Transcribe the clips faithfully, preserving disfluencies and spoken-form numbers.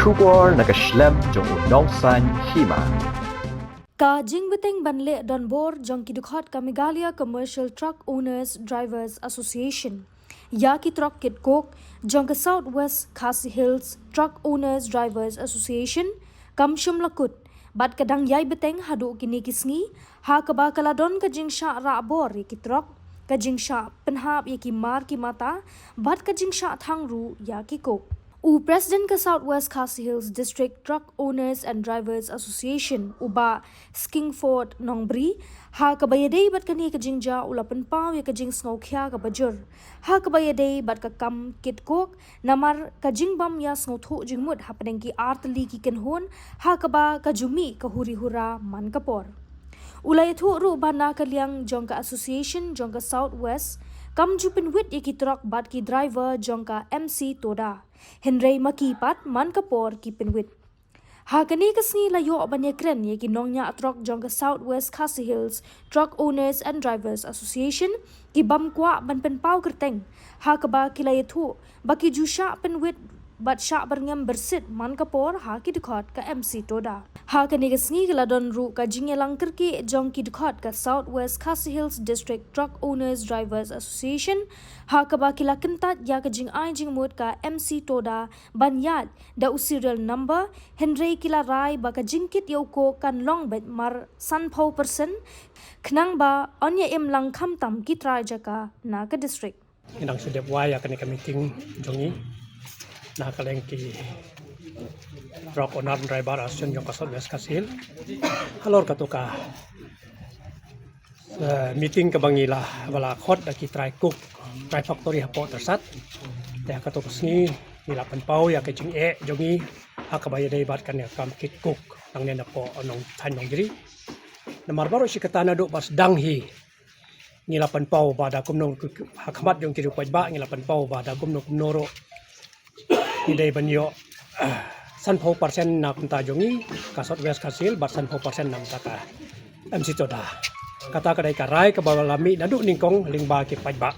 Khubor na ka shlem jong u nongsaiñ hima. Ka jingbteng ban leh donbor jong ki dkhot ka Meghalaya Commercial Truck Owners Drivers Association ïa ki trok kit coke jong ka South West Khasi Hills Truck Owners Drivers Association kam shym la kut bad ka dang ïai bteng haduh kine ki sngi, ha kaba ka la don ka jingshah rah bor ïa ki trok, ka jingshah pynhap ïa ki mar ki mata bad ka jingshah thang ruh ïa ki coke. U President ka South West Khasi Hills District Truck Owners and Drivers Association, u Bah Skingford Nongbri, ha kaba ïadei bad kane ka jingjia u la pynpaw ïa ka jingsngewkhia kaba jur ha kaba ïadei bad ka kam kit coke, namar ka jingbym ïasngewthuh jingmut hapdeng ki artylli ki kynhun ha kaba ka ju mih ka huri hura man ka por. U la ïathuh ruh ba na ka liang jong ka association jong ka South West kam ju pynwit ïa ki trok bad ki driver jong ka M C Toda, hynrei ma ki pat man ka por ki pynwit. Ha kane ka sngi la ïoh ban ïakren ïa ki nongñiah trok jong ka South West Khasi Hills Truck Owners and Drivers Association, ki bym kwah ban pynpaw kyrteng ha kaba ki la ïathuh ba ki ju shah pynwit bad shah byrngem byrsit man ka por ha ki dkhot ka M C Toda. Ha kane ka sngi ka la don ruh ka jingïalang kyrkieh jong ki dkhot ka South West Khasi Hills District Truck Owners Drivers Association, ha kaba ki la kyntait ïa ka jingai jingmut ka M C Toda ban ïaid da u serial number, hynrei ki la rai ba ka jingkit ïa u coke kan long beit mar sanphew percent, khnang ba yn ïa im lang khamtam ki trai jaka na ka district. Ngi dang shu dep wai ïa kane ka meeting jong ngi na ka liang ki Truck Owner Driver Association jong ka South West Khasi Hills. Halor kato ka, eh, meeting kaba ngi la, ba la khot da ki trai coke, trai factory hapoh Tyrsad. Te ha kato ka sngi ngi la pynpaw ïa ka jingeh jong ngi ha kaba ïadei bad kane ka kam kit coke nangne napoh Nongthaiñ Nongjri. Namar baroh shi katta naduh ba sdang hi ngi la pynpaw ba da kumno, ha khmat jong ki riewpaidbah ngi la pynpaw ba da kumno kumno ruh ngi dei ban ïoh, ah, sanphew percent na ka bynta jong ngi ka South West Khasi Hills bad sanphew percent na ka bynta ka M C Toda. Kata ka dei ka rai kaba la mih naduh nyngkong lyngba ki paidbah.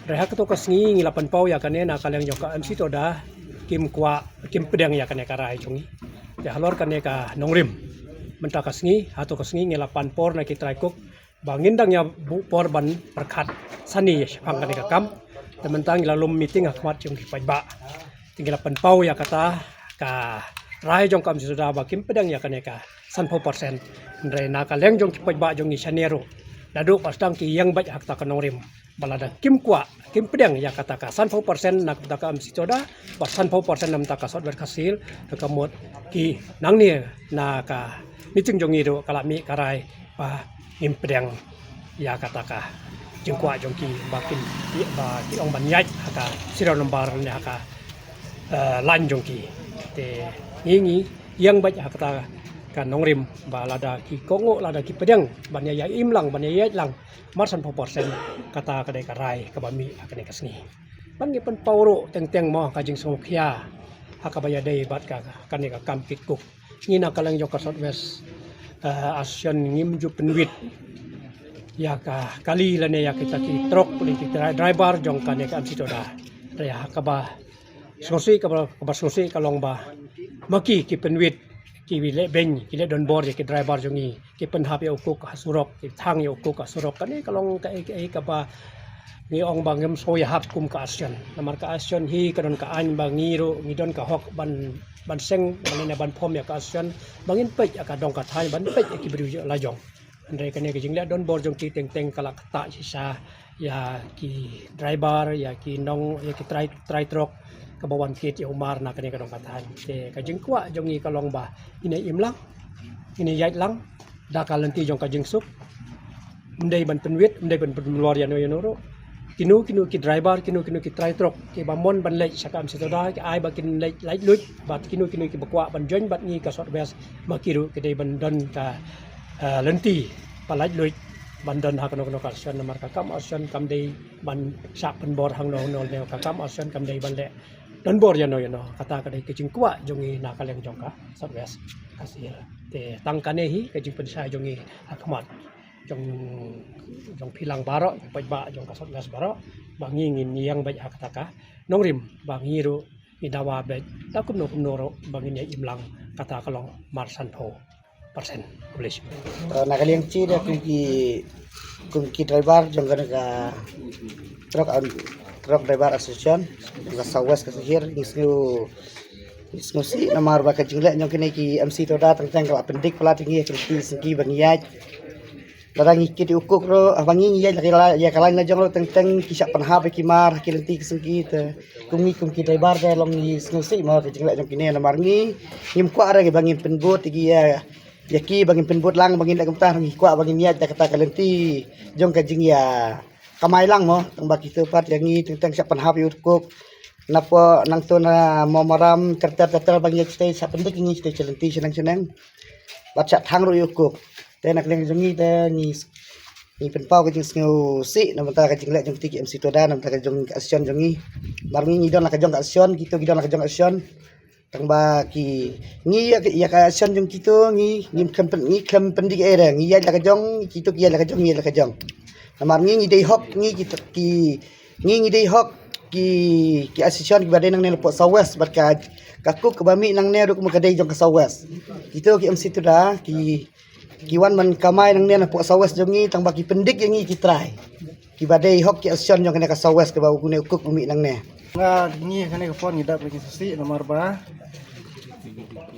Hynrei ha kato ka sngi ngi la pynpaw ïa kane na ka liang jong ka M C Toda kim kwah, kim pdiang ïa kane ka rai jong ngi. Te halor kane ka nongrim, mynta ka sngi, hato ka sngi ngi la pan por na ki trai coke ba ngin dang ïa buh por ban pyrkhat sani shaphang kane ka kam. Te mynta ngi la lum meeting ha khmat jong ki paidbah. Te ngi la pynpaw ïa kata ka rai jong ka M C Toda ba kim pdiang ïa kane ka sanphew percent. Hynrei na ka liang jong ki paidbah jong ngi shane ruh, naduh ba sdang ki ïeng beit ha kata ka nongrim, ba lada kim kwah, kim pdiang ïa kata ka sanphew percent na ka bynta ka M C Toda bad sanphew percent na ka bynta ka South West Khasi Hills, te ka mut ki nangne na ka meeting jong ngi ruh ka la mih ka rai ba ngim pdiang ïa kata ka jingkwah jong ki ba kin, ba ki ong ban ïaid ha ka serial number ne ha ka, eh, line jong ki. Te ngi, ngi ïeng beit ha kata ka nongrim ba lada ki kohnguh, lada ki pdiang ban ïa, ïa im lang, ban ïa ïaid lang mar sanphew percent, kata ka dei ka rai kaba mih ha kane ka sngi. Ban ngi pynpaw ruh teng teng mo ka jingsngewkhia ha kaba ïadei bad ka, kane ka kam kit coke. Ngi na ka liang jong ka South West, eh, Association ngim ju pynwit ïa ka kali lane ïa kita ki trok lane ki dri-, driver jong kane ka M C Toda. Hynrei ha kaba sngewsih, kaba, kaba sngewsih ka long ba ma ki, ki pynwit, ki leh beiñ, ki leh donbor ïa ki driver jong ngi, ki pynhap ïa u coke ha surok, ki thang ïa u coke ha surok. Kane ka long kaei kaei kaba ngi ong ba ngim sngew ïahap kum ka Association. Namar ka Association hi ka don ka aiñ ba ngi ruh ngi don ka hok ban, ban seng, ban leh, ban form ïa ka Association, ba ngin peit ïa ka dong ka thaiñ, ban peit ïa ki briew la jong. Hynrei kane ka jingleh donbor jong ki teng teng ka la ktah shisha ïa ki driver, ïa ki nong, ïa ki trai, trai trok kaba wan kit ïa u mar na kane ka dong ka thaiñ. Te ka jingkwah jong ngi ka long ba ngin ïa im lang, ngin ïa ïaid lang da ka lynti jong ka jingsuk. Ym dei ban pynwit, ym dei ban pynlor ïano ïano ruh. Kino kino ki driver, kino kino ki trai trok kiba mon ban leit sha ka M C Toda, ki ai ba kin leit laitluid, bad kino kino kiba kwah ban join bad ngi ka South West, ma ki ruh ki dei ban don ka, eh, lynti ba laitluid ban don ha kano kano ka Association. Namar ka kam Association kam dei ban shah pynbor hangno hangno ne, ka kam Association kam dei ban leh donbor ïano ïano. Kata ka dei ka jingkwah jong ngi na ka liang jong ka South West Khasi Hills. Te tang kane hi ka jingpynshai jong ngi ha khmat jong, jong phi lang baroh, jong paidbah jong ka South West baroh, ba ngi ngin ïeng beit ha kata ka nongrim, ba ngi ruh ngi dawa beit da kumno kumno ruh ba ngin ïa im lang, kata ka long mar sanphew percent. Khublei shibun. Eh, na ka liang shi da kum ki, kum ki driver jong kane ka truck, an, truck driver association jong ka South West ka Sahir, ngi sngew, ngi sngewsih namar ba ka jingleh jong kine ki M C Toda teng teng ka la pyndik palat ïa ngi ha ki lynti ki syngki ba ngi ïaid. Lada ngi kit ïa u kuk ruh, haba ngi ngi ïaid la ki la, ïa ka lain la jong ruh teng teng ki shah pynhap ïa ki mar ha ki lynti ki syngki te. Kum ngi kum ki driver te long ngi sngewsih mo ka jingleh jong kine namar ngi ngim kwah re ba ngin pynbud ïa ki, ïa, ïa ki ba ngin pynbud lang ba ngin leh kumta, ngi kwah ba ngin ïaid da kata ka lynti jong ka jingïakamai lang mo. Tang ba kito pat ïa ngi teng teng shah pynhap ïa u kuk. Napoh nangto na Mawmaram ter ter ter ter ba ngi ïaid shatei shah pyndik ïa ngi shatei sha lynti shaneng shaneng. Bad shah thang ruh ïa u kuk. Te na ka liang jong ngi te ngi, ngi pynpaw ka jingsngewsih na bynta ka jingleh jong kito ki M C Toda, na bynta ka jong ka association jong ngi. Namar ngi ngi don la ka jong ka association, kito ki don la ka jong ka association. Tang ba ki, ngi ïa ka, ïa ka association jong kito ngi, ngim khlem pyn, ngi khlem pyndik ei re, ngi ïaid la ka jong, kito ki ïaid la ka jong, ngi ïaid la ka jong. Namar ngi ngi dei hok, ngi ki, ki, ngi ngi dei hok ki, ki association kiba dei nangne napoh South West bad ka, ka kuk kaba mih nangne ruh kumba ka dei jong ka South West. Kito ki M C Toda ki, ki wan ban kamai nangne napoh South West jong ngi tang ba ki pyndik ïa ngi ki trai. Kiba dei hok ki association jong kane ka South West kaba u kune u kuk u mih nangne. Nga ngi kane ka por ngi dap ngi sngewsih namar ba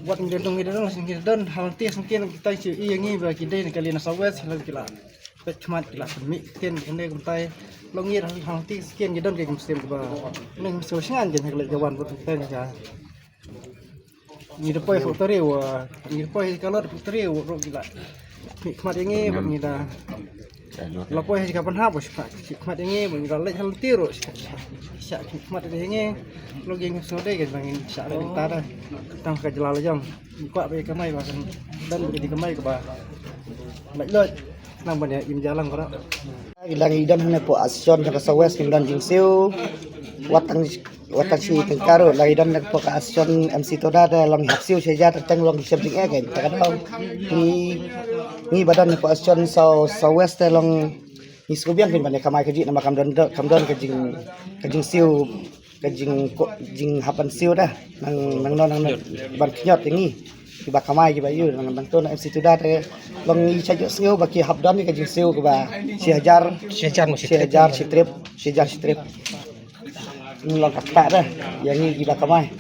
wat ngi don ngi don ngi don ha lynti sngewsih ngi kita shu ïa ngi ba ki dei na ka liang na South West la ki la peit khmat ki la pynmih ktien kane kumtai. Long ngi ha lynti sngewsih ngi don ka kum stem kaba ngi sngewsih ngan ka leh ka wan bad kumtai ka. Ngi da poi factory wa, ngi da poi ka lot factory wa ruh ki la pynmih khmat ïa ngi bad ngi da la poi ha ka pynhap wa shah pynmih khmat ïa ngi bad ngi da leit ha lynti ruh shah pynmih khmat ïa ngi. Long ngi sngewdei ka ba ngin shah leit nangta da tang ka jylla la jong. Ngi kwah ba ïa kamai ba kan don ba ka jingkamai kaba lait lait. Nang ban ïa im jalang kora. Ngi la ngi don hangne hapoh association jong ka South West ngi don jingsiew. Wat tang, wat tang shi tyngka ruh la ngi don hapoh ka association M C Toda te long hap siew shi hajar tang long ki shem jingeh kein. Te ka daw ngi, ngi ba don hapoh association South, South West te long ngi sngewbiang kein ban ïa kamai kajih namar kam don, kam don ka jing, ka jingsiew ka jing ko, jinghap ban siew da nang, nang non nang ban khñiot ïa ngi kiba kamai kiba ïoh nang, nangto na M C Toda te long ngi sha ïoh sngew ba ki hap don ka jingsiew kaba shi hajar, shi hajar mo shi hajar shi trip, shi hajar shi trip. Ngi long ka ktah da ïa ngi kiba kamai.